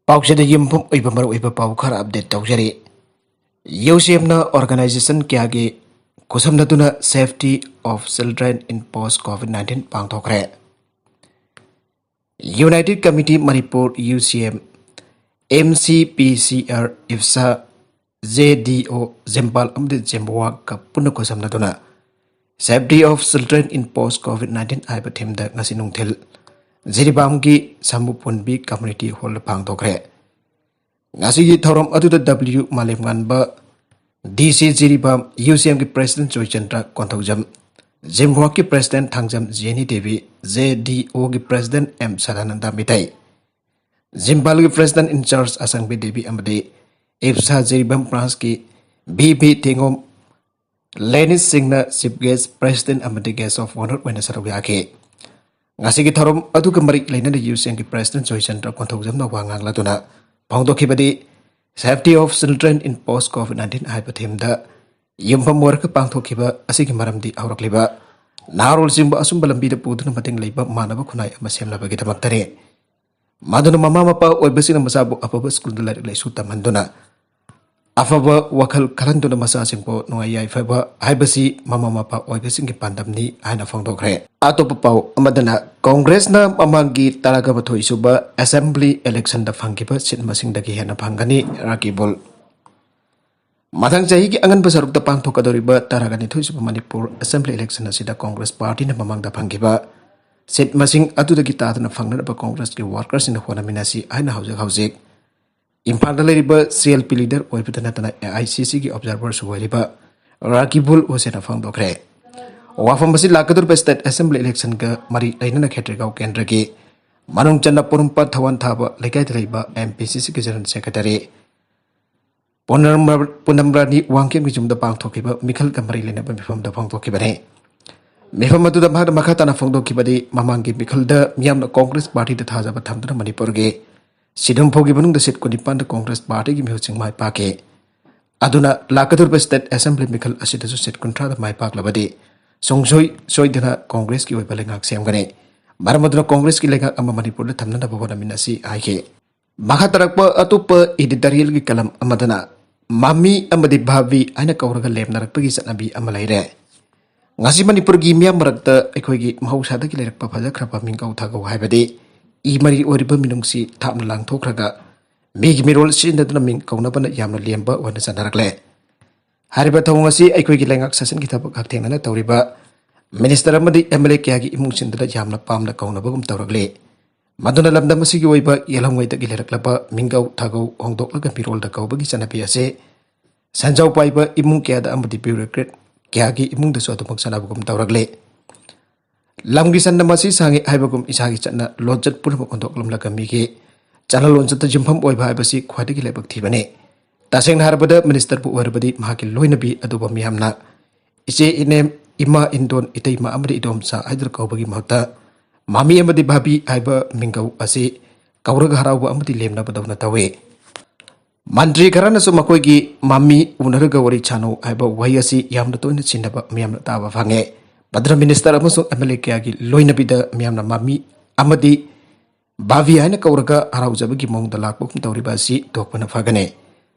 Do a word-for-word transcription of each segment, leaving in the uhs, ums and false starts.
ꯄꯥꯎꯆꯦꯗ ꯌꯨꯝꯐꯝ ꯑꯣꯏꯕ ꯃꯔꯨꯑꯣꯏꯕ ꯄꯥꯎ ꯈꯔ ꯑꯞꯗꯦꯠ ꯇꯧꯖꯔꯤ꯫ ꯌꯨ ꯁꯤ ꯑꯦꯝꯅ ꯑꯣꯔꯒꯅꯥꯏꯖꯦꯁꯟ ꯀꯌꯥꯒꯤ ꯈꯨꯠꯁꯝꯅꯗꯨꯅ Safety of Children in Post COVID nineteen ꯄꯥꯡꯊꯣꯛꯈ꯭ꯔꯦ꯫ United Committee Manipur, U C M, M C P C R, ꯏꯞꯁꯥ, J ꯗꯤ ꯑꯣ, ꯖꯤꯝꯕꯥꯜ ꯑꯃꯗꯤ ꯖꯤꯝꯕꯋꯥꯛꯀ ꯄꯨꯟꯅ ꯈꯨꯠꯁꯝꯅꯗꯨꯅ Safety of Children in Post COVID nineteen ꯍꯥꯏꯕ ꯊꯤꯝꯗ ꯉꯁꯤ ꯅꯨꯡꯊꯤꯜ ꯖꯤꯔꯤꯕꯥꯝꯒꯤ ꯁꯥꯃꯨꯄꯨꯟꯕꯤ ꯀꯝꯃ꯭ꯌꯨꯅꯤꯇꯤ ꯍꯣꯜꯗ ꯄꯥꯡꯊꯣꯛꯈ꯭ꯔꯦ꯫ ꯉꯁꯤꯒꯤ ꯊꯧꯔꯝ ꯑꯗꯨꯗ ꯗꯕ꯭ꯂꯤꯎ ꯃꯥꯂꯦꯝꯉꯥꯟꯕ, ꯗꯤ ꯁꯤ ꯖꯤꯔꯤꯕꯥꯝ, ꯌꯨ ꯁꯤ ꯑꯦꯝꯒꯤ ꯄ꯭ꯔꯦꯁꯤꯗꯦꯟꯠ ꯖꯣꯏꯆꯟꯗ꯭ꯔ ꯀꯣꯟꯊꯧꯖꯝ, ꯖꯤꯝꯕꯋꯥꯛꯀꯤ president Thangjam Jeni Devi, J D ꯑꯣꯒꯤ ꯄ꯭ꯔꯦꯁꯤꯗꯦꯟꯠ ꯑꯦꯝ ꯁꯗꯥꯅꯟꯗ ꯃꯤꯇꯩ, ꯖꯤꯝꯕꯥꯜꯒꯤ president in charge Asangbi Devi ꯑꯃꯗꯤ ꯏꯞꯁꯥ ꯖꯤꯔꯤꯕꯥꯝ ꯕ꯭ꯔꯥꯟꯁꯀꯤ ꯚꯤ ꯚꯤ ꯊꯦꯡꯉꯣꯝ ꯂꯦꯅꯤꯁ ꯁꯤꯡꯅ ꯆꯤꯐ ꯒꯦꯁ, ꯄ꯭ꯔꯦꯁꯤꯗꯦꯟꯠ ꯑꯃꯗꯤ ꯒꯦꯁ ꯑꯣꯐ ꯑꯣꯅꯔ ꯑꯣꯏꯅ ꯁꯔꯨꯛ ꯌꯥꯈꯤ꯫ ꯉꯁꯤꯒꯤ ꯊꯧꯔꯝ ꯑꯗꯨꯒ ꯃꯔꯤ ꯂꯩꯅꯅ ꯌꯨ ꯁꯤ ꯑꯦꯝꯒꯤ ꯄ꯭ꯔꯦꯁꯤꯗꯦꯟꯠ ꯖꯣꯏꯆꯟꯗ꯭ꯔ ꯀꯣꯟꯊꯧꯖꯝꯅ ꯋꯥ ꯉꯥꯡꯂꯗꯨꯅ ꯐꯣꯡꯗꯣꯛꯈꯤꯕꯗꯤ, Safety of Children in Post COVID nineteen ꯍꯥꯏꯕ ꯊꯤꯝꯗ ꯌꯨꯝꯐꯝ ꯑꯣꯏꯔꯒ ꯄꯥꯡꯊꯣꯛꯈꯤꯕ ꯑꯁꯤꯒꯤ ꯃꯔꯝꯗꯤ ꯍꯧꯔꯛꯂꯤꯕ ꯅꯍꯥꯔꯣꯜꯁꯤꯡꯕꯨ ꯑꯆꯨꯝꯕ ꯂꯝꯕꯤꯗ ꯄꯨꯗꯨꯅ ꯃꯇꯦꯡ ꯂꯩꯕ ꯃꯥꯟꯅꯕ ꯈꯨꯟꯅꯥꯏ ꯑꯃ ꯁꯦꯝꯅꯕꯒꯤꯗꯃꯛꯇꯅꯤ꯫ ꯃꯗꯨꯅ ꯃꯃꯥ ꯃꯄꯥ ꯑꯣꯏꯕꯁꯤꯡꯅ ꯃꯆꯥꯕꯨ ꯑꯐꯕ ꯁ꯭ꯀꯨꯜꯗ ꯂꯥꯏꯔꯤꯛ ꯂꯥꯏꯁꯨ ꯇꯝꯍꯟꯗꯨꯅ, ꯑꯐꯕ ꯋꯥꯈꯜ ꯈꯜꯍꯟꯗꯨꯅ ꯃꯆꯥꯁꯤꯡꯕꯨ ꯅꯨꯡꯉꯥꯏ ꯌꯥꯏꯐꯕ ꯍꯥꯏꯕꯁꯤ ꯃꯃꯥ ꯃꯄꯥ ꯑꯣꯏꯕꯁꯤꯡꯒꯤ ꯄꯥꯟꯗꯝꯅꯤ ꯍꯥꯏꯅ ꯐꯣꯡꯗꯣꯛꯈ꯭ꯔꯦ꯫ ꯑꯇꯣꯞꯄ ꯄꯥꯎ ꯑꯃꯗꯅ, ꯀꯣꯡꯒ꯭ꯔꯦꯁꯅ ꯃꯃꯥꯡꯒꯤ ꯇꯔꯥꯒ ꯃꯥꯊꯣꯏ ꯁꯨꯕ ꯑꯦꯁꯦꯝꯕ꯭ꯂꯤ ꯏꯂꯦꯛꯁꯟꯗ ꯐꯪꯈꯤꯕ ꯁꯤꯠ ꯃꯁꯤꯡꯗꯒꯤ ꯍꯦꯟꯅ ꯐꯪꯒꯅꯤ, ꯔꯥꯀꯤꯕꯨꯜ꯫ ꯃꯊꯪ ꯆꯍꯤꯒꯤ ꯑꯉꯟꯕ ꯁꯔꯨꯛꯇ ꯄꯥꯡꯊꯣꯛꯀꯗꯧꯔꯤꯕ ꯇꯔꯥꯒ ꯅꯤꯊꯣꯏ ꯁꯨꯕ ꯃꯅꯤꯄꯨꯔ ꯑꯦꯁꯦꯝꯕ꯭ꯂꯤ ꯏꯂꯦꯛꯁꯟ ꯑꯁꯤꯗ ꯀꯣꯡꯒ꯭ꯔꯦꯁ ꯄꯥꯔꯇꯤꯅ ꯃꯃꯥꯡꯗ ꯐꯪꯈꯤꯕ ꯁꯤꯠ ꯃꯁꯤꯡ ꯑꯗꯨꯗꯒꯤ ꯇꯥꯗꯅ ꯐꯪꯅꯅꯕ ꯀꯣꯡꯒ꯭ꯔꯦꯁꯀꯤ ꯋꯥꯔꯀꯔꯁꯤꯡꯅ ꯍꯣꯠꯅꯃꯤꯟꯅꯁꯤ ꯍꯥꯏꯅ ꯍꯧꯖꯤꯛ ꯍꯧꯖꯤꯛ ꯏꯝꯐꯥꯜꯗ ꯂꯩꯔꯤꯕ ꯁꯤ ꯑꯦꯜ ꯄꯤ ꯂꯤꯗꯔ ꯑꯣꯏꯕꯇ ꯅꯠꯇꯅ ꯑꯦ ꯑꯥꯏ ꯁꯤ ꯁꯤꯒꯤ ꯑꯣꯕꯖꯥꯔꯚꯔꯁꯨ ꯑꯣꯏꯔꯤꯕ ꯔꯥꯀꯤꯕꯨꯜ ꯍꯨꯁꯦꯟꯅ ꯐꯣꯡꯗꯣꯛꯈ꯭ꯔꯦ꯫ ꯋꯥꯐꯝ ꯑꯁꯤ ꯂꯥꯛꯀꯗꯧꯔꯤꯕ ꯁ꯭ꯇꯦꯠ ꯑꯦꯁꯦꯝꯕ꯭ꯂꯤ ꯏꯂꯦꯛꯁꯟꯒ ꯃꯔꯤ ꯂꯩꯅꯅ ꯈꯦꯇ꯭ꯔꯤꯒꯥꯎ ꯀꯦꯟꯗ꯭ꯔꯒꯤ ꯃꯅꯨꯡ ꯆꯟꯅ ꯄꯣꯔꯣꯝꯄꯥꯠ ꯊꯋꯥꯟ ꯊꯥꯕ ꯂꯩꯀꯥꯏꯗ ꯂꯩꯕ ꯑꯦꯝ ꯄꯤ ꯁꯤ ꯁꯤꯒꯤ ꯖꯦꯅꯔꯦꯜ ꯁꯦꯀ꯭ꯔꯦꯇꯔꯤ ꯄꯨꯅꯝ-, ꯄꯨꯅꯝꯔꯥꯅꯤ ꯋꯥꯡꯈꯦꯝꯒꯤ ꯌꯨꯝꯗ ꯄꯥꯡꯊꯣꯛꯈꯤꯕ ꯃꯤꯈꯜꯒ ꯃꯔꯤ ꯂꯩꯅꯕ ꯃꯤꯐꯝꯗ ꯐꯣꯡꯗꯣꯛꯈꯤꯕꯅꯤ꯫ ꯃꯤꯐꯝ ꯑꯗꯨꯗ ꯃꯍꯥꯛꯅ ꯃꯈꯥ ꯇꯥꯅ ꯐꯣꯡꯗꯣꯛꯈꯤꯕꯗꯤ, ꯃꯃꯥꯡꯒꯤ ꯃꯤꯈꯜꯗ ꯃꯤꯌꯥꯝꯅ ꯀꯣꯡꯒ꯭ꯔꯦꯁ ꯄꯥꯔꯇꯤꯗ ꯊꯥꯖꯕ ꯊꯝꯗꯨꯅ ꯃꯅꯤꯄꯨꯔꯒꯤ ꯁꯤꯠ ꯍꯨꯝꯐꯨꯒꯤ ꯃꯅꯨꯡꯗ ꯁꯤꯠ ꯀꯨꯟꯅꯤꯄꯥꯟꯗ ꯀꯣꯡꯒ꯭ꯔꯦꯁ ꯄꯥꯔꯇꯤꯒꯤ ꯃꯤꯍꯨꯠꯁꯤꯡ ꯃꯥꯏ ꯄꯥꯛꯈꯤ꯫ ꯑꯗꯨꯅ ꯂꯥꯛꯀꯗꯧꯔꯤꯕ ꯁ꯭ꯇꯦꯠ ꯑꯦꯁꯦꯝꯕ꯭ꯂꯤ ꯃꯤꯈꯜ ꯑꯁꯤꯗꯁꯨ ꯁꯤꯠ ꯀꯨꯟꯊ꯭ꯔꯥꯗ ꯃꯥꯏ ꯄꯥꯛꯂꯕꯗꯤ ꯁꯨꯡꯁꯣꯏ ꯁꯣꯏꯗꯅ ꯀꯣꯡꯒ꯭ꯔꯦꯁꯀꯤ ꯑꯣꯏꯕ ꯂꯩꯉꯥꯛ ꯁꯦꯝꯒꯅꯤ꯫ ꯃꯔꯝ ꯑꯗꯨꯅ ꯀꯣꯡꯒ꯭ꯔꯦꯁꯀꯤ ꯂꯩꯉꯥꯛ ꯑꯃ ꯃꯅꯤꯄꯨꯔꯗ ꯊꯝꯅꯅꯕ ꯍꯣꯠꯅꯃꯤꯟꯅꯁꯤ ꯍꯥꯏꯈꯤ꯫ ꯃꯈꯥ ꯇꯥꯔꯛꯄ ꯑꯇꯣꯞꯄ editorialꯒꯤ column ꯑꯃꯗꯅ ꯃꯃꯤ ꯑꯃꯗꯤ ꯚꯥꯕꯤ ꯍꯥꯏꯅ ꯀꯧꯔꯒ ꯂꯦꯝꯅꯔꯛꯄꯒꯤ ꯆꯠꯅꯕꯤ ꯑꯃ ꯂꯩꯔꯦ꯫ ꯉꯁꯤ ꯃꯅꯤꯄꯨꯔꯒꯤ ꯃꯤꯌꯥꯝ ꯃꯔꯛꯇ ꯑꯩꯈꯣꯏꯒꯤ ꯃꯍꯧꯁꯥꯗꯒꯤ ꯂꯩꯔꯛꯄ ꯐꯖꯈ꯭ꯔꯕ ꯃꯤꯡꯒꯧ ꯊꯥꯒꯧ ꯍꯥꯏꯕꯗꯤ ꯏ ꯃꯔꯤ ꯑꯣꯏꯔꯤꯕ ꯃꯤꯅꯨꯡꯁꯤ ꯊꯥꯞꯅ ꯂꯥꯡꯊꯣꯛꯈ꯭ꯔꯒ ꯃꯤꯒꯤ ꯃꯤꯔꯣꯜ ꯁꯤꯖꯤꯟꯅꯗꯨꯅ ꯃꯤꯡ ꯀꯧꯅꯕꯅ ꯌꯥꯝꯅ ꯂꯦꯝꯕ ꯑꯣꯏꯅ ꯆꯠꯅꯔꯛꯂꯦ꯫ ꯍꯥꯏꯔꯤꯕ ꯊꯧꯑꯣꯡ ꯑꯁꯤ ꯑꯩꯈꯣꯏꯒꯤ ꯂꯩꯉꯥꯛ ꯁꯥꯁꯟꯒꯤ ꯊꯕꯛ ꯍꯛꯊꯦꯡꯅꯅ ꯇꯧꯔꯤꯕ minister ꯑꯃꯗꯤ MLA ꯀꯌꯥꯒꯤ ꯏꯃꯨꯡꯁꯤꯡꯗꯨꯗ ꯌꯥꯝꯅ ꯄꯥꯝꯅ ꯀꯧꯅꯕꯒꯨꯝ ꯇꯧꯔꯛꯂꯤ꯫ ꯃꯗꯨꯅ ꯂꯝꯗꯝ ꯑꯁꯤꯒꯤ ꯑꯣꯏꯕ ꯌꯦꯜꯍꯧꯉꯩꯗꯒꯤ ꯂꯩꯔꯛꯂꯕ ꯃꯤꯡꯒꯧ ꯊꯥꯒꯧ ꯍꯣꯡꯗꯣꯛꯂꯒ ꯃꯤꯔꯣꯜꯗ ꯀꯧꯕꯒꯤ ꯆꯠꯅꯕꯤ ꯑꯁꯤ ꯁꯦꯟꯖꯥꯎ ꯄꯥꯏꯕ ꯏꯃꯨꯡ ꯀꯌꯥꯗ ꯑꯃꯗꯤ bureaucrat ꯀꯌꯥꯒꯤ ꯏꯃꯨꯡꯗꯁꯨ ꯑꯗꯨꯃꯛ ꯆꯠꯅꯕꯒꯨꯝ ꯇꯧꯔꯛꯂꯤ꯫ ꯂꯝꯒꯤ ꯆꯠꯅ ꯃꯁꯤ ꯁꯥꯡꯉꯤ ꯍꯥꯏꯕꯒꯨꯝ ꯏꯁꯥꯒꯤ ꯆꯠꯅ ꯂꯣꯟꯆꯠ ꯄꯨꯝꯅꯃꯛ ꯑꯣꯟꯊꯣꯛꯂꯝꯂꯒ ꯃꯤꯒꯤ ꯆꯠꯅ ꯂꯣꯟꯆꯠꯇ ꯌꯨꯝꯐꯝ ꯑꯣꯏꯕ ꯍꯥꯏꯕꯁꯤ ꯈ꯭ꯋꯥꯏꯗꯒꯤ ꯂꯥꯏꯕꯛ ꯊꯤꯕꯅꯤ꯫ ꯇꯁꯦꯡꯅ ꯍꯥꯏꯔꯕꯗ ministerꯕꯨ ꯑꯣꯏꯔꯕꯗꯤ ꯃꯍꯥꯛꯀꯤ ꯂꯣꯏꯅꯕꯤ ꯑꯗꯨꯕꯨ ꯃꯤꯌꯥꯝꯅ ꯏꯆꯦ, ꯏꯅꯦꯝ, ꯏꯃꯥ, ꯏꯟꯗꯣꯟ, ꯏꯇꯩꯃ ꯑꯃꯗꯤ ꯏꯗꯣꯝꯆꯥ ꯍꯥꯏꯗꯨꯅ ꯀꯧꯕꯒꯤ ꯃꯍꯨꯠꯇ ꯃꯥꯃꯤ ꯑꯃꯗꯤ ꯚꯥꯕꯤ ꯍꯥꯏꯕ ꯃꯤꯡꯒꯧ ꯑꯁꯤ ꯀꯧꯔꯒ ꯍꯔꯥꯎꯕ ꯑꯃꯗꯤ ꯂꯦꯝꯅꯕꯗꯧꯅ ꯇꯧꯏ꯫ ꯃꯟꯇ꯭ꯔꯤ ꯈꯔꯅꯁꯨ ꯃꯈꯣꯏꯒꯤ ꯃꯃꯤ ꯎꯅꯔꯒ ꯋꯥꯔꯤ ꯁꯥꯅꯧ ꯍꯥꯏꯕ ꯋꯥꯍꯩ ꯑꯁꯤ ꯌꯥꯝꯅ ꯇꯣꯏꯅ ꯁꯤꯖꯤꯟꯅꯕ ꯃꯤꯌꯥꯝꯅ ꯇꯥꯕ ꯐꯪꯉꯦ꯫ ꯃꯗꯨꯅ minister ꯑꯃꯁꯨꯡ MLA ꯀꯌꯥꯒꯤ ꯂꯣꯏꯅꯕꯤꯗ ꯃꯤꯌꯥꯝꯅ ꯃꯃꯤ ꯑꯃꯗꯤ ꯚꯥꯕꯤ ꯍꯥꯏꯅ ꯀꯧꯔꯒ ꯍꯔꯥꯎꯖꯕꯒꯤ ꯃꯑꯣꯡꯗ ꯂꯥꯛꯄꯒꯨꯝ ꯇꯧꯔꯤꯕ ꯑꯁꯤ ꯇꯣꯛꯄꯅ ꯐꯒꯅꯤ꯫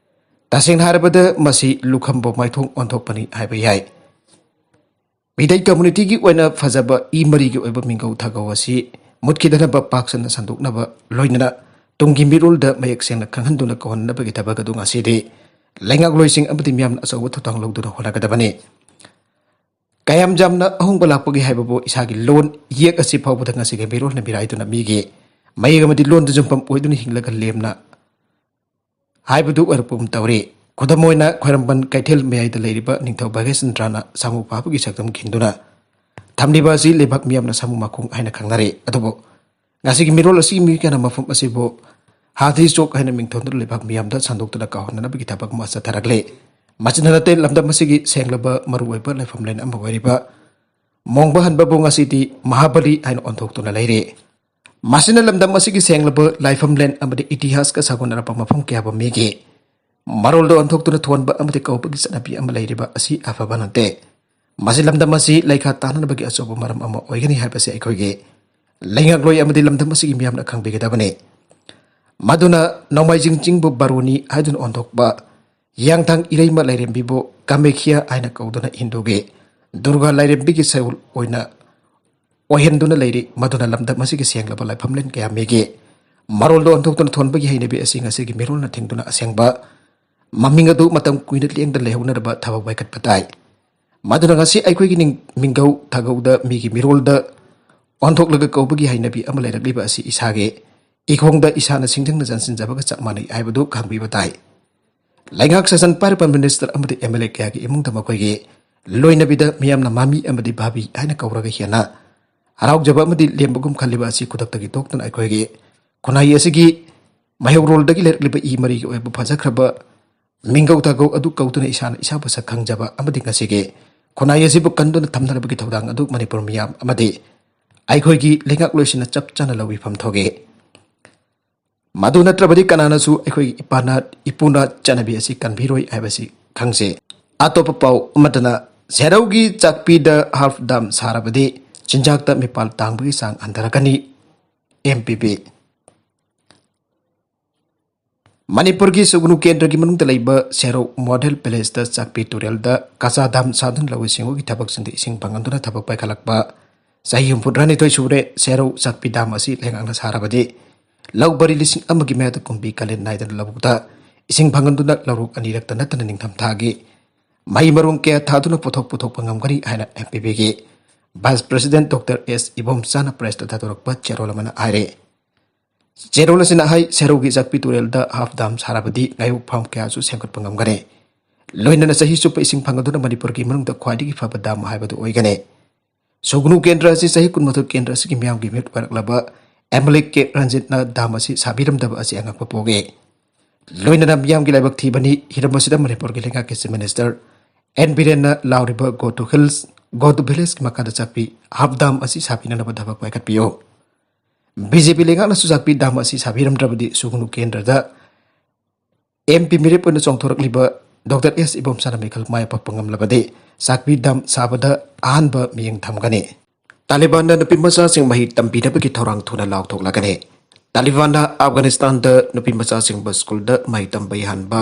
ꯇꯁꯦꯡꯅ ꯍꯥꯏꯔꯕꯗ ꯃꯁꯤ ꯂꯨꯈꯝꯕꯨ ꯃꯥꯏꯊꯣꯡ ꯑꯣꯟꯊꯣꯛꯄꯅꯤ ꯍꯥꯏꯕ ꯌꯥꯏ꯫ ꯃꯤꯇꯩ communityꯒꯤ ꯑꯣꯏꯅ ꯐꯖꯕ ꯏ ꯃꯔꯤꯒꯤ ꯑꯣꯏꯕ ꯃꯤꯡꯒꯧ ꯊꯥꯒꯧ ꯑꯁꯤ ꯃꯨꯠꯈꯤꯗꯅꯕ ꯄꯥꯛ ꯁꯟꯅ ꯁꯟꯗꯣꯛꯅꯕ ꯂꯣꯏꯅꯅ ꯇꯨꯡꯒꯤ ꯃꯤꯔꯣꯜꯗ ꯃꯌꯦꯛ ꯁꯦꯡꯅ ꯈꯪꯍꯟꯗꯨꯅ ꯀꯧꯍꯟꯅꯕꯒꯤ ꯊꯕꯛ ꯑꯗꯨ ꯉꯁꯤꯗꯤ ꯂꯩꯉꯥꯛꯂꯣꯏꯁꯤꯡ ꯑꯃꯗꯤ ꯃꯤꯌꯥꯝꯅ ꯑꯆꯧꯕ ꯊꯧꯗꯥꯡ ꯂꯧꯗꯨꯅ ꯍꯣꯠꯅꯒꯗꯕꯅꯤ꯫ ꯀꯌꯥꯝ ꯌꯥꯝꯅ ꯑꯍꯣꯡꯕ ꯂꯥꯛꯄꯒꯦ ꯍꯥꯏꯕꯕꯨ ꯏꯁꯥꯒꯤ ꯂꯣꯟ ꯏꯌꯦꯛ ꯑꯁꯤ ꯐꯥꯎꯕꯗ ꯉꯁꯤꯒꯤ ꯃꯤꯔꯣꯜꯅ ꯃꯤꯔꯥꯏꯗꯨꯅ ꯃꯤꯒꯤ ꯃꯌꯦꯛ ꯑꯃꯗꯤ ꯂꯣꯟꯗ ꯌꯨꯝꯐꯝ ꯑꯣꯏꯗꯨꯅ ꯍꯤꯡꯂꯒ ꯂꯦꯝꯅ ꯍꯥꯏꯕꯗꯨ ꯑꯣꯏꯔꯛꯄꯒꯨꯝ ꯇꯧꯔꯤ꯫ ꯈꯨꯗꯝ ꯑꯣꯏꯅ ꯈ꯭ꯋꯥꯏꯔꯝꯕꯟ ꯀꯩꯊꯦꯜ ꯃꯌꯥꯏꯗ ꯂꯩꯔꯤꯕ ꯅꯤꯡꯊꯧ ꯚꯥꯒ꯭ꯌꯆꯟꯗ꯭ꯔꯅ ꯁꯥꯃꯨ ꯐꯥꯕꯒꯤ ꯁꯛꯇꯝ ꯈꯤꯟꯗꯨꯅ ꯊꯝꯂꯤꯕ ꯑꯁꯤ ꯂꯩꯕꯥꯛ ꯃꯤꯌꯥꯝꯅ ꯁꯥꯃꯨ ꯃꯈꯣꯡ ꯍꯥꯏꯅ ꯈꯪꯅꯔꯤ꯫ ꯑꯗꯨꯕꯨ ꯉꯁꯤꯒꯤ ꯃꯤꯔꯣꯜ ꯑꯁꯤꯒꯤ ꯃꯤꯑꯣꯏ ꯀꯌꯥꯅ ꯃꯐꯝ ꯑꯁꯤꯕꯨ ꯍꯥꯊꯤ ꯆꯣꯛ ꯍꯥꯏꯅ ꯃꯤꯡꯊꯣꯟꯗꯨꯅ ꯂꯩꯕꯥꯛ ꯃꯤꯌꯥꯝꯗ ꯁꯟꯗꯣꯛꯇꯨꯅ ꯀꯥꯎꯍꯟꯅꯅꯕꯒꯤ ꯊꯕꯛ ꯑꯃ ꯆꯠꯊꯔꯛꯂꯤ꯫ ꯃꯁꯤꯗ ꯅꯠꯇꯦ, ꯂꯝꯗꯝ ꯑꯁꯤꯒꯤ ꯁꯦꯡꯂꯕ ꯃꯔꯨꯑꯣꯏꯕ ꯂꯥꯏꯐꯝꯂꯦꯟ ꯑꯃ ꯑꯣꯏꯔꯤꯕ ꯃꯣꯡꯕ ꯍꯟꯕꯕꯨ ꯉꯁꯤꯗꯤ ꯃꯍꯥꯕꯂꯤ ꯍꯥꯏꯅ ꯑꯣꯟꯊꯣꯛꯇꯨꯅ ꯂꯩꯔꯤ꯫ ꯃꯁꯤꯅ ꯂꯝꯗꯝ ꯑꯁꯤꯒꯤ ꯁꯦꯡꯂꯕ ꯂꯥꯏꯐꯝꯂꯦꯟ ꯑꯃꯗꯤ ꯏꯇꯤꯍꯥꯁꯀ ꯁꯥꯒꯣꯟꯅꯔꯕ ꯃꯐꯝ ꯀꯌꯥꯕꯨ ꯃꯤꯒꯤ ꯃꯔꯣꯜꯗ ꯑꯣꯟꯊꯣꯛꯇꯨꯅ ꯊꯣꯟꯕ ꯑꯃꯗꯤ ꯀꯧꯕꯒꯤ ꯆꯠꯅꯕꯤ ꯑꯃ ꯂꯩꯔꯤꯕ ꯑꯁꯤ ꯑꯐꯕ ꯅꯠꯇꯦ꯫ ꯃꯁꯤ ꯂꯝꯗꯝ ꯑꯁꯤ ꯂꯩꯈꯥ ꯇꯥꯅꯅꯕꯒꯤ ꯑꯆꯧꯕ ꯃꯔꯝ ꯑꯃ ꯑꯣꯏꯒꯅꯤ ꯍꯥꯏꯕꯁꯤ ꯑꯩꯈꯣꯏꯒꯤ ꯂꯩꯉꯥꯛꯂꯣꯏ ꯑꯃꯗꯤ ꯂꯝꯗꯝ ꯑꯁꯤꯒꯤ ꯃꯤꯌꯥꯝꯅ ꯈꯪꯕꯤꯒꯗꯕꯅꯤ꯫ ꯃꯗꯨꯅ ꯅꯣꯡꯃꯥꯏꯖꯤꯡ ꯆꯤꯡꯕꯨ ꯕꯥꯔꯨꯅꯤ ꯍꯥꯏꯗꯨꯅ ꯑꯣꯟꯊꯣꯛꯄ, ꯍꯤꯌꯥꯡꯊꯥꯡ ꯏꯔꯩꯃ ꯂꯥꯏꯔꯦꯝꯕꯤꯕꯨ ꯀꯥꯃꯦꯈ꯭ꯌꯥ ꯍꯥꯏꯅ ꯀꯧꯗꯨꯅ ꯍꯤꯟꯗꯨꯒꯤ ꯗꯨꯔꯒꯥ ꯂꯥꯏꯔꯦꯝꯕꯤꯒꯤ ꯁꯔꯨꯛ ꯑꯣꯏꯅ ꯑꯣꯏꯍꯟꯗꯨꯅ ꯂꯩꯔꯤ꯫ ꯃꯗꯨꯅ ꯂꯝꯗꯝ ꯑꯁꯤꯒꯤ ꯁꯦꯡꯂꯕ ꯂꯥꯏꯐꯝꯂꯦꯟ ꯀꯌꯥ ꯃꯤꯒꯤ ꯃꯔꯣꯜꯗ ꯑꯣꯟꯊꯣꯛꯇꯨꯅ ꯊꯣꯟꯕꯒꯤ ꯍꯩꯅꯕꯤ ꯑꯁꯤ ꯉꯁꯤꯒꯤ ꯃꯤꯔꯣꯜꯅ ꯊꯤꯡꯗꯨꯅ ꯑꯁꯦꯡꯕ ꯃꯃꯤꯡ ꯑꯗꯨ ꯃꯇꯝ ꯀꯨꯏꯅ ꯂꯦꯡꯗꯅ ꯂꯩꯍꯧꯅꯅꯕ ꯊꯕꯛ ꯄꯥꯏꯈꯠꯄ ꯇꯥꯏ꯫ ꯃꯗꯨꯅ ꯉꯁꯤ ꯑꯩꯈꯣꯏꯒꯤ ꯅꯤꯡ-, ꯃꯤꯡꯒꯧ ꯊꯥꯒꯧꯗ ꯃꯤꯒꯤ ꯃꯤꯔꯣꯜꯗ ꯑꯣꯟꯊꯣꯛꯂꯒ ꯀꯧꯕꯒꯤ ꯍꯩꯅꯕꯤ ꯑꯃ ꯂꯩꯔꯛꯂꯤꯕ ꯑꯁꯤ ꯏꯁꯥꯒꯤ ꯏꯈꯣꯡꯗ ꯏꯁꯥꯅ ꯁꯤꯡꯖꯪꯅ ꯆꯟꯁꯤꯟꯖꯕꯒ ꯆꯞ ꯃꯥꯟꯅꯩ ꯍꯥꯏꯕꯗꯨ ꯈꯪꯕꯤꯕ ꯇꯥꯏ꯫ ꯂꯩꯉꯥꯛ ꯁꯥꯁꯟ ꯄꯥꯏꯔꯤꯕ ꯃꯤꯅꯤꯁꯇꯔ ꯑꯃꯗꯤ ꯑꯦꯝ ꯑꯦꯜ ꯑꯦ ꯀꯌꯥꯒꯤ ꯏꯃꯨꯡꯗ ꯃꯈꯣꯏꯒꯤ ꯂꯣꯏꯅꯕꯤꯗ ꯃꯤꯌꯥꯝꯅ ꯃꯥꯃꯤ ꯑꯃꯗꯤ ꯚꯥꯕꯤ ꯍꯥꯏꯅ ꯀꯧꯔꯒ ꯍꯦꯟꯅ ꯍꯔꯥꯎꯖꯕ ꯑꯃꯗꯤ ꯂꯦꯝꯕꯒꯨꯝ ꯈꯜꯂꯤꯕ ꯑꯁꯤ ꯈꯨꯗꯛꯇꯒꯤ ꯊꯣꯛꯇꯨꯅ ꯑꯩꯈꯣꯏꯒꯤ ꯈꯨꯟꯅꯥꯏ ꯑꯁꯤꯒꯤ ꯃꯩꯍꯧꯔꯣꯜꯗꯒꯤ ꯂꯩꯔꯛꯂꯤꯕ ꯏ ꯃꯔꯤꯒꯤ ꯑꯣꯏꯕ ꯐꯖꯈ꯭ꯔꯕ ꯃꯤꯡꯒꯧ ꯊꯥꯒꯧ ꯑꯗꯨ ꯀꯧꯗꯨꯅ ꯏꯁꯥꯅ ꯏꯁꯥꯕꯨ ꯁꯛ ꯈꯪꯖꯕ ꯑꯃꯗꯤ ꯉꯁꯤꯒꯤ ꯈꯨꯟꯅꯥꯏ ꯑꯁꯤꯕꯨ ꯀꯟꯗꯨꯅ ꯊꯝꯅꯅꯕꯒꯤ ꯊꯧꯗꯥꯡ ꯑꯗꯨ ꯃꯅꯤꯄꯨꯔ ꯃꯤꯌꯥꯝ ꯑꯃꯗꯤ ꯑꯩꯈꯣꯏꯒꯤ ꯂꯩꯉꯥꯛꯂꯣꯏꯁꯤꯡꯅ ꯆꯞ ꯆꯥꯅ ꯂꯧꯕꯤꯐꯝ ꯊꯣꯛꯏ꯫ ꯃꯗꯨ ꯅꯠꯇ꯭ꯔꯕꯗꯤ ꯀꯅꯥꯅꯁꯨ ꯑꯩꯈꯣꯏꯒꯤ ꯏꯄꯥꯅ, ꯏꯄꯨꯅ ꯆꯠꯅꯕꯤ ꯑꯁꯤ ꯀꯟꯕꯤꯔꯣꯏ ꯍꯥꯏꯕꯁꯤ ꯈꯪꯖꯩ꯫ ꯑꯇꯣꯞꯄ ꯄꯥꯎ ꯑꯃꯗꯅ, ꯁꯦꯔꯧꯒꯤ ꯆꯥꯛꯄꯤꯗ ꯍꯥꯔꯐ ꯗꯥꯝ ꯁꯥꯔꯕꯗꯤ ꯆꯤꯟꯖꯥꯛꯇ ꯃꯤꯄꯥꯜ ꯇꯥꯡꯕꯒꯤ ꯆꯥꯡ ꯍꯟꯊꯔꯛꯀꯅꯤ꯫ ꯑꯦꯝ ꯄꯤ ꯄꯤ꯫ ꯃꯅꯤꯄꯨꯔꯒꯤ ꯁꯨꯒꯅꯨ ꯀꯦꯟꯗ꯭ꯔꯒꯤ ꯃꯅꯨꯡꯗ ꯂꯩꯕ ꯁꯦꯔꯧ ꯃꯣꯗꯦꯜ ꯚꯤꯂꯦꯖꯇ ꯆꯥꯛꯄꯤ ꯇꯨꯔꯦꯜꯗ ꯀꯆꯥ ꯗꯥꯝ ꯁꯥꯗꯨꯅ ꯂꯧꯎ ꯁꯤꯡꯎꯒꯤ ꯊꯕꯛꯁꯤꯡꯗ ꯏꯁꯤꯡ ꯐꯪꯍꯟꯗꯨꯅ ꯊꯕꯛ ꯄꯥꯏꯈꯠꯂꯛꯄ ꯆꯍꯤ ꯍꯨꯝꯐꯨꯇꯔꯥꯅꯤꯊꯣꯏ ꯁꯨꯔꯦ꯫ ꯁꯦꯔꯧ ꯆꯥꯛꯄꯤ ꯗꯥꯝ ꯑꯁꯤ ꯂꯩꯉꯥꯛꯅ ꯁꯥꯔꯕꯗꯤ ꯂꯧ ꯄꯔꯤ ꯂꯤꯁꯤꯡ ꯑꯃꯒꯤ ꯃꯌꯥꯗ ꯀꯨꯝꯕꯤ ꯀꯥꯂꯦꯟ ꯅꯥꯏꯗꯅ ꯂꯧꯕꯨꯛꯇ ꯏꯁꯤꯡ ꯐꯪꯍꯟꯗꯨꯅ ꯂꯧꯔꯣꯛ ꯑꯅꯤꯔꯛꯇ ꯅꯠꯇꯅ ꯅꯤꯡꯊꯝꯊꯥꯒꯤ ꯃꯍꯩ ꯃꯔꯣꯡ ꯀꯌꯥ ꯊꯥꯗꯨꯅ ꯄꯣꯠꯊꯣꯛ ꯄꯨꯊꯣꯛꯄ ꯉꯝꯒꯅꯤ ꯍꯥꯏꯅ ꯑꯦꯝ ꯄꯤ ꯄꯤꯒꯤ ꯚꯥꯏꯁ ꯄ꯭ꯔꯁꯤꯗꯦꯟꯠ ꯗꯣꯛꯇꯔ ꯑꯦꯁ ꯏꯕꯣꯝꯆꯥꯅ ꯄ꯭ꯔꯦꯁꯇ ꯊꯥꯗꯣꯔꯛꯄ ꯆꯦꯔꯣꯜ ꯑꯃꯅ ꯍꯥꯏꯔꯦ꯫ ꯆꯦꯔꯣꯜ ꯑꯁꯤꯅ ꯍꯥꯏ, ꯁꯦꯔꯧꯒꯤ ꯆꯥꯛꯄꯤ ꯇꯨꯔꯦꯜꯗ ꯍꯥꯐ ꯗꯥꯝ ꯁꯥꯔꯕꯗꯤ ꯉꯥꯌꯣꯛ ꯐꯥꯝ ꯀꯌꯥꯁꯨ ꯁꯦꯝꯒꯠꯄ ꯉꯝꯒꯅꯤ꯫ ꯂꯣꯏꯅꯅ ꯆꯍꯤ ꯆꯨꯞꯄ ꯏꯁꯤꯡ ꯐꯪꯍꯟꯗꯨꯅ ꯃꯅꯤꯄꯨꯔꯒꯤ ꯃꯅꯨꯡꯗ ꯈ꯭ꯋꯥꯏꯗꯒꯤ ꯐꯕ ꯗꯥꯝ ꯍꯥꯏꯕꯗꯨ ꯑꯣꯏꯒꯅꯤ꯫ ꯁꯨꯒꯅꯨ ꯀꯦꯟꯗ꯭ꯔ ꯑꯁꯤ ꯆꯍꯤ ꯀꯨꯟꯃꯥꯊꯣꯏ ꯀꯦꯟꯗ꯭ꯔ ꯑꯁꯤꯒꯤ ꯃꯤꯌꯥꯝꯒꯤ ꯃꯤꯍꯨꯠ ꯑꯣꯏꯔꯛꯂꯕ ꯑꯦꯝ ꯑꯦꯜ ꯑꯦ ꯀꯦ ꯔꯟꯖꯤꯠꯅ ꯗꯥꯝ ꯑꯁꯤ ꯁꯥꯕꯤꯔꯝꯗꯕ ꯑꯁꯤ ꯑꯉꯛꯄ ꯄꯣꯛꯏ꯫ ꯂꯣꯏꯅꯅ ꯃꯤꯌꯥꯝꯒꯤ ꯂꯥꯏꯕꯛ ꯊꯤꯕꯅꯤ꯫ ꯍꯤꯔꯝ ꯑꯁꯤꯗ ꯃꯅꯤꯄꯨꯔꯒꯤ ꯂꯩꯉꯥꯛꯀꯤ ꯆꯤꯐ ꯃꯤꯅꯤꯁꯇꯔ ꯑꯦꯟ ꯕꯤꯔꯦꯟꯅ ꯂꯥꯎꯔꯤꯕ "Go to Hills, Go to Village"ꯀꯤ ꯃꯈꯥꯗ ꯆꯥꯛꯄꯤ ꯍꯥꯐ ꯗꯥꯝ ꯑꯁꯤ ꯁꯥꯕꯤꯅꯅꯕ ꯊꯕꯛ ꯄꯥꯏꯈꯠꯄꯤꯌꯨ꯫ ꯕꯤ ꯖꯦ ꯄꯤ ꯂꯩꯉꯥꯛꯅꯁꯨ ꯆꯥꯛꯄꯤ ꯗꯥꯝ ꯑꯁꯤ ꯁꯥꯕꯤꯔꯝꯗ꯭ꯔꯕꯗꯤ ꯁꯨꯒꯅꯨ ꯀꯦꯟꯗ꯭ꯔꯗ ꯑꯦꯝ ꯄꯤ ꯃꯤꯔꯦꯞ ꯑꯣꯏꯅ ꯆꯣꯡꯊꯣꯔꯛꯂꯤꯕ ꯗꯣꯛꯇꯔ ꯑꯦꯁ ꯏꯕꯣꯝꯆꯥꯅ ꯃꯤꯈꯜ ꯃꯥꯏ ꯄꯥꯛꯄ ꯉꯝꯂꯕꯗꯤ ꯆꯥꯛꯄꯤ ꯗꯥꯝ ꯁꯥꯕꯗ ꯑꯍꯥꯟꯕ ꯃꯤꯠꯌꯦꯡ ꯊꯝꯒꯅꯤ꯫ ꯇꯥꯂꯤꯕꯥꯟꯅ ꯅꯨꯄꯤ ꯃꯆꯥꯁꯤꯡ ꯃꯍꯩ ꯇꯝꯕꯤꯅꯕꯒꯤ ꯊꯧꯔꯥꯡ ꯊꯨꯅ ꯂꯥꯎꯊꯣꯛꯂꯒꯅꯤ꯫ ꯇꯥꯂꯤꯕꯥꯟꯅ ꯑꯐꯒꯥꯅꯤꯁꯇꯥꯟꯗ ꯅꯨꯄꯤ ꯃꯆꯥꯁꯤꯡꯕꯨ ꯁ꯭ꯀꯨꯜꯗ ꯃꯍꯩ ꯇꯝꯕ ꯌꯥꯍꯟꯕ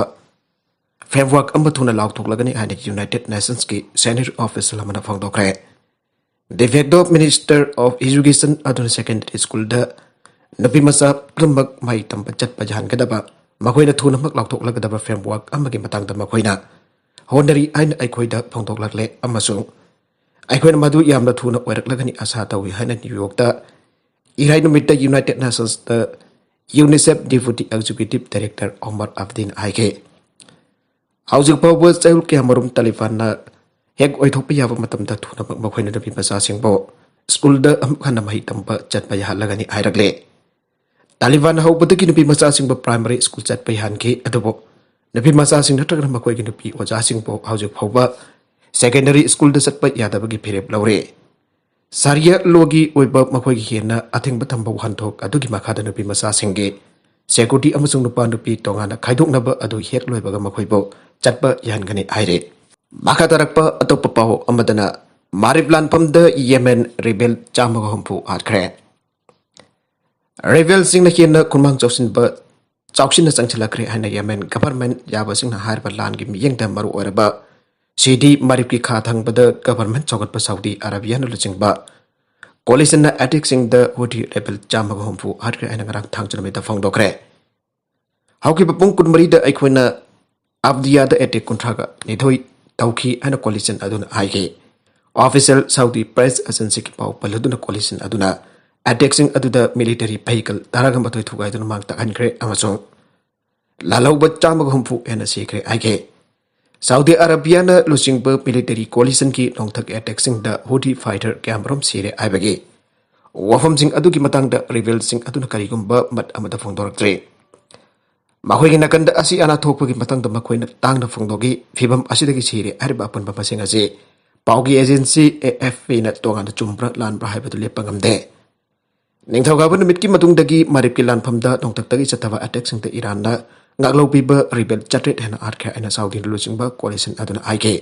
ꯐ꯭ꯔꯦꯝꯋꯥꯔꯛ ꯑꯃ ꯊꯨꯅ ꯂꯥꯎꯊꯣꯛꯂꯒꯅꯤ ꯍꯥꯏꯅ ꯌꯨꯅꯥꯏꯇꯦꯗ ꯅꯦꯁꯟꯁꯀꯤ ꯁꯦꯅꯤꯌꯔ ꯑꯣꯐꯤꯁꯤꯌꯦꯜ ꯑꯃꯅ ꯐꯣꯡꯗꯣꯛꯈ꯭ꯔꯦ꯫ De facto Minister of Education ꯑꯗꯨꯅ ꯁꯦꯀꯦꯟꯗꯔꯤ ꯁ꯭ꯀꯨꯜꯗ ꯅꯨꯄꯤ ꯃꯆꯥ ꯄꯨꯝꯅꯃꯛ ꯃꯍꯩ ꯇꯝꯕ ꯆꯠꯄ ꯌꯥꯍꯟꯒꯗꯕ, ꯃꯈꯣꯏꯅ ꯊꯨꯅꯃꯛ ꯂꯥꯎꯊꯣꯛꯂꯒꯗꯕ ꯐ꯭ꯔꯦꯝꯋꯥꯔꯛ ꯑꯃꯒꯤ ꯃꯇꯥꯡꯗ ꯃꯈꯣꯏꯅ ꯍꯣꯠꯅꯔꯤ ꯍꯥꯏꯅ ꯑꯩꯈꯣꯏꯗ ꯐꯣꯡꯗꯣꯛꯂꯛꯂꯦ ꯑꯃꯁꯨꯡ ꯑꯩꯈꯣꯏꯅ ꯃꯗꯨ ꯌꯥꯝꯅ ꯊꯨꯅ ꯑꯣꯏꯔꯛꯂꯒꯅꯤ ꯑꯁꯥ ꯇꯧꯏ ꯍꯥꯏꯅ ꯅ꯭ꯌꯨ ꯌꯣꯔꯛꯇ ꯏꯔꯥꯏ ꯅꯨꯃꯤꯠꯇ ꯌꯨꯅꯥꯏꯇꯦꯗ ꯅꯦꯁꯟꯁꯇ UNICEF deputy executive director Omar ꯑꯕꯗꯤꯅ ꯍꯥꯏꯈꯤ꯫ ꯍꯧꯖꯤꯛ ꯐꯥꯎꯕ ꯆꯌꯣꯜ ꯀꯌꯥꯃꯔꯨꯝ ꯇꯥꯂꯤꯕꯥꯟꯅ ꯍꯦꯛ ꯑꯣꯏꯊꯣꯛꯄ ꯌꯥꯕ ꯃꯇꯝꯗ ꯊꯨꯅꯃꯛ ꯃꯈꯣꯏꯅ ꯅꯨꯄꯤ ꯃꯆꯥꯁꯤꯡꯕꯨ ꯁ꯭ꯀꯨꯜꯗ ꯑꯃꯨꯛ ꯍꯟꯅ ꯃꯍꯩ ꯇꯝꯕ ꯆꯠꯄ ꯌꯥꯍꯜꯂꯒꯅꯤ ꯍꯥꯏꯔꯛꯂꯦ꯫ ꯇꯥꯂꯤꯕꯥꯟ ꯍꯧꯕꯗꯒꯤ ꯅꯨꯄꯤ ꯃꯆꯥꯁꯤꯡꯕꯨ ꯄ꯭ꯔꯥꯏꯃꯔꯤ ꯁ꯭ꯀꯨꯜ ꯆꯠꯄ ꯌꯥꯍꯟꯈꯤ, ꯑꯗꯨꯕꯨ ꯅꯨꯄꯤ ꯃꯆꯥꯁꯤꯡ ꯅꯠꯇ꯭ꯔꯒꯅ ꯃꯈꯣꯏꯒꯤ ꯅꯨꯄꯤ ꯑꯣꯖꯥꯁꯤꯡꯕꯨ ꯍꯧꯖꯤꯛ ꯐꯥꯎꯕ ꯁꯦꯀꯦꯟꯗꯔꯤ ꯁ꯭ꯀꯨꯜꯗ ꯆꯠꯄ ꯌꯥꯗꯕꯒꯤ ꯐꯤꯔꯦꯞ ꯂꯧꯔꯦ꯫ ꯁꯥꯔꯤꯌꯥ ꯂꯣꯒꯤ ꯑꯣꯏꯕ ꯃꯈꯣꯏꯒꯤ ꯍꯦꯟꯅ ꯑꯊꯤꯡꯕ ꯊꯝꯕ ꯋꯥꯍꯟꯊꯣꯛ ꯑꯗꯨꯒꯤ ꯃꯈꯥꯗ ꯅꯨꯄꯤ ꯃꯆꯥꯁꯤꯡꯒꯤ ꯁꯦꯀ꯭ꯌꯨꯔꯤꯇꯤ ꯑꯃꯁꯨꯡ ꯅꯨꯄꯥ ꯅꯨꯄꯤ ꯇꯣꯉꯥꯟꯅ ꯈꯥꯏꯗꯣꯛꯅꯕ ꯑꯗꯨ ꯍꯦꯛ ꯂꯣꯏꯕꯒ ꯃꯈꯣꯏꯕꯨ ꯆꯠꯄ ꯌꯥꯍꯟꯒꯅꯤ ꯍꯥꯏꯔꯦ꯫ ꯃꯈꯥ ꯇꯥꯔꯛꯄ ꯑꯇꯣꯞꯄ ꯄꯥꯎ ꯑꯃꯗꯅ, ꯃꯥꯔꯤꯕ ꯂꯥꯟꯐꯝꯗ ꯌꯦꯃꯦꯟ ꯔꯤꯕꯦꯜ ꯆꯥꯝꯃꯒ ꯍꯨꯝꯐꯨ ꯍꯥꯠꯈ꯭ꯔꯦ꯫ ꯔꯤꯕꯦꯜꯁꯤꯡꯅ ꯍꯦꯟꯅ ꯈꯨꯃꯥꯡ ꯆꯥꯎꯁꯤꯟꯕ ꯆꯥꯎꯁꯤꯟꯅ ꯆꯪꯁꯤꯜꯂꯛꯈ꯭ꯔꯦ ꯍꯥꯏꯅ ꯌꯦꯃꯦꯟ ꯒꯚꯔꯟꯃꯦꯟꯠ ꯌꯥꯕꯁꯤꯡꯅ ꯍꯥꯏꯔꯤꯕ ꯂꯥꯟꯒꯤ ꯃꯤꯠꯌꯦꯡꯗ ꯃꯔꯨ ꯑꯣꯏꯔꯕ ꯁꯤꯗꯤ ꯃꯥꯔꯤꯕꯀꯤ ꯈꯥ ꯊꯪꯕꯗ ꯒꯚꯔꯟꯃꯦꯟꯠ ꯆꯥꯎꯈꯠꯄ ꯁꯥꯎꯗꯤ ꯑꯔꯥꯕꯤꯌꯥꯅ ꯂꯨꯆꯤꯡꯕ ꯀꯣꯂꯤꯁꯟꯅ ꯑꯦꯇꯦꯛꯁꯤꯡꯗ ꯍꯨꯊꯤ ꯔꯦꯕꯦꯜ ꯆꯥꯝꯃꯒ ꯍꯨꯝꯐꯨ ꯍꯥꯠꯈ꯭ꯔꯦ ꯍꯥꯏꯅ ꯉꯔꯥꯡ ꯊꯥꯡꯖ ꯅꯨꯃꯤꯠꯇ ꯐꯣꯡꯗꯣꯛꯈ꯭ꯔꯦ꯫ ꯍꯧꯈꯤꯕ ꯄꯨꯡ ꯀꯨꯟꯃꯔꯤꯗ ꯑꯩꯈꯣꯏꯅ ꯑꯕꯗꯤꯌꯥꯗ ꯑꯦꯇꯦꯛ ꯀꯨꯟꯊ꯭ꯔꯥꯒ ꯅꯤꯊꯣꯏ ꯇꯧꯈꯤ ꯍꯥꯏꯅ ꯀꯣꯂꯤꯁꯟ ꯑꯗꯨꯅ ꯍꯥꯏꯈꯤ꯫ ꯑꯣꯐꯤꯁꯤꯌꯦꯜ ꯁꯥꯎꯗꯤ ꯄ꯭ꯔꯦꯁ ꯑꯦꯖꯦꯟꯁꯤꯒꯤ ꯄꯥꯎ ꯄꯜꯂꯗꯨꯅ ꯀꯣꯂꯤꯁꯟ ꯑꯗꯨꯅ ꯑꯦꯇꯦꯛꯁꯤꯡ ꯑꯗꯨꯗ ꯃꯤꯂꯤꯇꯔꯤ ꯚꯦꯍꯤꯀꯜ ꯇꯔꯥꯒ ꯃꯥꯊꯣꯏ ꯊꯨꯒꯥꯏꯗꯨꯅ ꯃꯥꯡ ꯇꯥꯛꯍꯟꯈ꯭ꯔꯦ ꯑꯃꯁꯨꯡ ꯂꯥꯜꯍꯧꯕ ꯆꯥꯝꯃꯒ ꯍꯨꯝꯐꯨ ꯍꯦꯟꯅ ꯁꯤꯈ꯭ꯔꯦ ꯍꯥꯏꯈꯤ꯫ ꯁꯥꯎꯗꯤ ꯑꯔꯥꯕꯤꯌꯥꯅ ꯂꯨꯆꯤꯡꯕ ꯃꯤꯂꯤꯇꯔꯤ ꯀꯣꯂꯤꯁꯟꯒꯤ ꯅꯣꯡꯊꯛ ꯑꯦꯇꯦꯛꯁꯤꯡꯗ ꯍꯨꯊꯤ ꯐꯥꯏꯇꯔ ꯀꯌꯥꯃꯔꯨꯝ ꯁꯤꯔꯦ ꯍꯥꯏꯕꯒꯤ ꯋꯥꯐꯝꯁꯤꯡ ꯑꯗꯨꯒꯤ ꯃꯇꯥꯡꯗ ꯔꯤꯕꯦꯜꯁꯤꯡ ꯑꯗꯨꯅ ꯀꯔꯤꯒꯨꯝꯕ ꯃꯠ ꯑꯃꯠꯇ ꯐꯣꯡꯗꯣꯔꯛꯇ꯭ꯔꯤ꯫ ꯃꯈꯣꯏꯒꯤ ꯅꯥꯀꯟꯗ ꯑꯁꯤ ꯑꯅꯥ ꯊꯣꯛꯄꯒꯤ ꯃꯇꯥꯡꯗ ꯃꯈꯣꯏꯅ ꯇꯥꯡꯅ ꯐꯣꯡꯗꯣꯛꯏ꯫ ꯐꯤꯚꯝ ꯑꯁꯤꯗꯒꯤ ꯁꯤꯔꯦ ꯍꯥꯏꯔꯤꯕ ꯑꯄꯨꯟꯕ ꯃꯁꯤꯡ ꯑꯁꯤ ꯄꯥꯎꯒꯤ ꯑꯦꯖꯦꯟꯁꯤ ꯑꯦ ꯑꯦꯐ ꯄꯤꯅ ꯇꯣꯉꯥꯟꯅ ꯆꯨꯝꯕ꯭ꯔꯥ ꯂꯥꯟꯕ꯭ꯔꯥ ꯍꯥꯏꯕꯗꯨ ꯂꯦꯞꯄ ꯉꯝꯗꯦ꯫ ꯅꯤꯡꯊꯧꯀꯥꯕ ꯅꯨꯃꯤꯠꯀꯤ ꯃꯇꯨꯡꯗꯒꯤ ꯃꯥꯔꯤꯕꯀꯤ ꯂꯥꯟꯐꯝꯗ ꯅꯣꯡꯊꯛꯇꯒꯤ ꯆꯠꯊꯕ ꯑꯦꯇꯦꯛꯁꯤꯡꯗ ꯏꯔꯥꯟꯅ ꯉꯥꯛꯂꯧꯕꯤꯕ ꯔꯤꯕꯦꯜ ꯆꯥꯇ꯭ꯔꯦꯠ ꯍꯦꯟꯅ ꯍꯥꯠꯈ꯭ꯔꯦ ꯍꯥꯏꯅ ꯁꯥꯎꯗꯤꯅ ꯂꯨꯆꯤꯡꯕ ꯀꯣꯂꯤꯁꯟ ꯑꯗꯨꯅ ꯍꯥꯏꯈꯤ꯫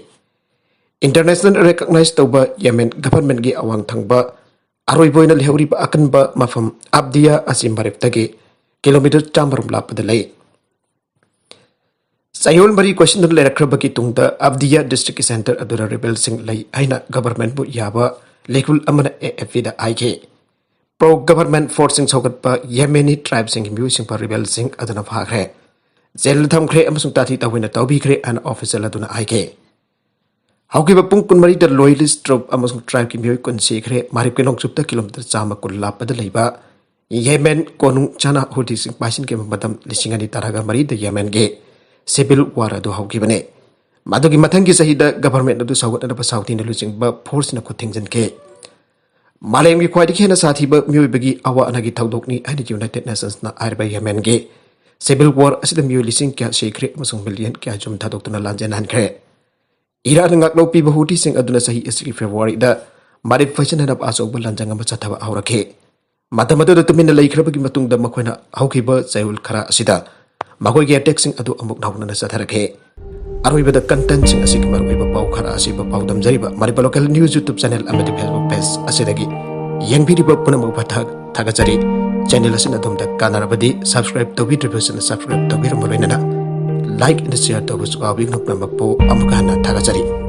ꯏꯟꯇꯔꯅꯦꯁꯅꯦꯜ ꯔꯦꯀꯛꯅꯥꯏꯖ ꯇꯧꯕ ꯌꯦꯃꯦꯟ ꯒꯚꯔꯟꯃꯦꯟꯠꯀꯤ ꯑꯋꯥꯡ ꯊꯪꯕ ꯑꯔꯣꯏꯕ ꯑꯣꯏꯅ ꯂꯩꯍꯧꯔꯤꯕ ꯑꯀꯟꯕ ꯃꯐꯝ ꯑꯕꯗꯤꯌꯥ ꯑꯁꯤ ꯃꯥꯔꯤꯐꯇꯒꯤ ꯀꯤꯂꯣꯃꯤꯇꯔ ꯆꯥꯝꯃꯔꯣꯝ ꯂꯥꯞꯄꯗ ꯂꯩ꯫ ꯆꯌꯣꯜ ꯃꯔꯤ ꯀꯣꯏꯁꯤꯟꯗꯨꯅ ꯂꯩꯔꯛꯈ꯭ꯔꯕꯒꯤ ꯇꯨꯡꯗ ꯑꯕꯗꯤꯌꯥ ꯗꯤꯁꯇ꯭ꯔꯤꯛꯀꯤ ꯁꯦꯟꯇꯔ ꯑꯗꯨꯗ ꯔꯤꯕꯦꯜꯁꯤꯡ ꯂꯩ ꯍꯥꯏꯅ ꯒꯚꯔꯟꯃꯦꯟꯕꯨ ꯌꯥꯕ ꯂꯩꯈꯨꯜ ꯑꯃꯅ ꯑꯦ ꯑꯦꯐ ꯄꯤꯗ ꯍꯥꯏꯈꯤ꯫ ꯄ꯭ꯔꯣ ꯒꯚꯔꯟꯃꯦꯟ ꯐꯣꯔꯁꯁꯤꯡ ꯁꯧꯒꯠꯄ ꯌꯦꯃꯦꯅꯤ ꯇ꯭ꯔꯥꯏꯕꯁꯤꯡꯒꯤ ꯃꯤꯑꯣꯏꯁꯤꯡꯕꯨ ꯔꯤꯕꯦꯜꯁꯤꯡ ꯑꯗꯨꯅ ꯐꯥꯈ꯭ꯔꯦ, ꯖꯦꯜꯗ ꯊꯝꯈ꯭ꯔꯦ ꯑꯃꯁꯨꯡ ꯇꯥꯊꯤ ꯇꯥꯑꯣꯏꯅ ꯇꯧꯕꯤꯈ꯭ꯔꯦ ꯍꯥꯏꯅ ꯑꯣꯐꯤꯁꯤꯌꯦꯜ ꯑꯗꯨꯅ ꯍꯥꯏꯈꯤ꯫ ꯍꯧꯈꯤꯕ ꯄꯨꯡ ꯀꯨꯟꯃꯔꯤꯗ ꯂꯣꯌꯦꯂꯤꯁ ꯇ꯭ꯔꯨꯞ ꯑꯃꯁꯨꯡ ꯇ꯭ꯔꯥꯏꯕꯀꯤ ꯃꯤꯑꯣꯏ ꯀꯨꯟ ꯁꯤꯈ꯭ꯔꯦ꯫ ꯃꯥꯔꯤꯞꯀꯤ ꯅꯣꯡꯆꯨꯞꯇ ꯀꯤꯂꯣꯃꯤꯇꯔ ꯆꯥꯝꯃ ꯀꯨꯟ ꯂꯥꯞꯄꯗ ꯂꯩꯕ ꯌꯦꯃꯦꯟ ꯀꯣꯅꯨꯡ ꯆꯅꯥ ꯍꯨꯇꯤꯁꯤꯡ ꯄꯥꯏꯁꯤꯟꯈꯤꯕ ꯃꯇꯝ ꯂꯤꯁꯤꯡ ꯑꯅꯤ ꯇꯔꯥꯒ ꯃꯔꯤꯗ ꯌꯦꯃꯦꯟꯒꯤ ꯁꯤꯚꯤꯜ ꯋꯥꯔ ꯑꯗꯨ ꯍꯧꯈꯤꯕꯅꯤ꯫ ꯃꯗꯨꯒꯤ ꯃꯊꯪꯒꯤ ꯆꯍꯤꯗ ꯒꯚꯔꯟꯃꯦꯟ ꯑꯗꯨ ꯁꯧꯒꯠꯅꯅꯕ ꯁꯥꯎꯗꯤꯅ ꯂꯨꯆꯤꯡꯕ ꯐꯣꯔꯁꯅ ꯈꯨꯠ ꯊꯤꯡꯖꯤꯟꯈꯤ꯫ ꯃꯥꯂꯦꯝꯒꯤ ꯈ꯭ꯋꯥꯏꯗꯒꯤ ꯍꯦꯟꯅ ꯁꯥꯊꯤꯕ ꯃꯤꯑꯣꯏꯕꯒꯤ ꯑꯋꯥ ꯑꯅꯥꯒꯤ ꯊꯧꯗꯣꯛꯅꯤ ꯍꯥꯏꯅ ꯌꯨꯅꯥꯏꯇꯦꯗ ꯅꯦꯁꯟꯁꯅ ꯍꯥꯏꯔꯤꯕ ꯌꯦꯃꯦꯟꯒꯤ ꯁꯤꯚꯤꯜ ꯋꯥꯔ ꯑꯁꯤꯗ ꯃꯤꯑꯣꯏ ꯂꯤꯁꯤꯡ ꯀꯌꯥ ꯁꯤꯈ꯭ꯔꯦ ꯑꯃꯁꯨꯡ ꯃꯤꯂꯤꯌꯟ ꯀꯌꯥ ꯌꯨꯝ ꯊꯥꯗꯣꯛꯇꯨꯅ ꯂꯥꯟꯖꯦꯟ ꯍꯟꯈ꯭ꯔꯦ꯫ ꯏꯔꯥꯟꯅ ꯉꯥꯛꯂꯧꯄꯤꯕ ꯍꯨꯇꯤꯁꯤꯡ ꯑꯗꯨꯅ ꯆꯍꯤ ꯑꯁꯤꯒꯤ ꯐꯦꯕ꯭ꯔꯨꯋꯥꯔꯤꯗ ꯃꯥꯔꯤꯞ ꯐꯩꯁꯤꯟꯅꯅꯕ ꯑꯆꯧꯕ ꯂꯥꯟꯖꯪ ꯑꯃ ꯆꯠꯊꯕ ꯍꯧꯔꯛꯈꯤ꯫ ꯃꯇꯝ ꯑꯗꯨꯗ ꯇꯨꯃꯤꯟꯅ ꯂꯩꯈ꯭ꯔꯕꯒꯤ ꯃꯇꯨꯡꯗ ꯃꯈꯣꯏꯅ ꯍꯧꯈꯤꯕ ꯆꯌꯣꯜ ꯈꯔ ꯑꯁꯤꯗ ꯃꯈꯣꯏꯒꯤ ꯑꯦꯇꯦꯛꯁꯤꯡ ꯑꯗꯨ ꯑꯃꯨꯛ ꯅꯧꯅꯅ ꯆꯠꯊꯔꯛꯈꯤ꯫ ꯑꯔꯣꯏꯕꯗ ꯀꯟꯇꯦꯟꯁꯤꯡ ꯑꯁꯤꯒꯤ ꯃꯔꯨꯑꯣꯏꯕ ꯄꯥꯎ ꯈꯔ ꯑꯁꯤꯕꯨ ꯄꯥꯎꯗꯝꯖꯔꯤꯕ Manipur local news YouTube channel ꯑꯃꯗꯤ ꯐꯦꯁꯕꯨꯛ ꯄꯦꯖ ꯑꯁꯤꯗꯒꯤ ꯌꯦꯡꯕꯤꯔꯤꯕ ꯄꯨꯝꯅꯃꯛꯄꯨ ꯊꯥ-, ꯊꯥꯒꯠꯆꯔꯤ꯫ ꯆꯦꯅꯦꯜ ꯑꯁꯤꯅ ꯑꯗꯣꯝꯗ ꯀꯥꯟꯅꯔꯕꯗꯤ ꯁꯕꯁꯀ꯭ꯔꯥꯏꯕ ꯇꯧꯕꯤꯗ꯭ꯔꯤꯕꯁꯤꯡꯅ ꯁꯕꯁꯀ꯭ꯔꯥꯏꯕ ꯇꯧꯕꯤꯔꯝꯕ ꯂꯣꯏꯅꯅ ꯂꯥꯏꯛ ꯑꯃꯗꯤ ꯁꯤꯌꯔ ꯇꯧꯕꯁꯨ ꯀꯥꯎꯕꯤꯒꯅꯨ꯫ ꯄꯨꯝꯅꯃꯛꯄꯨ ꯑꯃꯨꯛꯀ ꯍꯟꯅ ꯊꯥꯒꯠꯆꯔꯤ꯫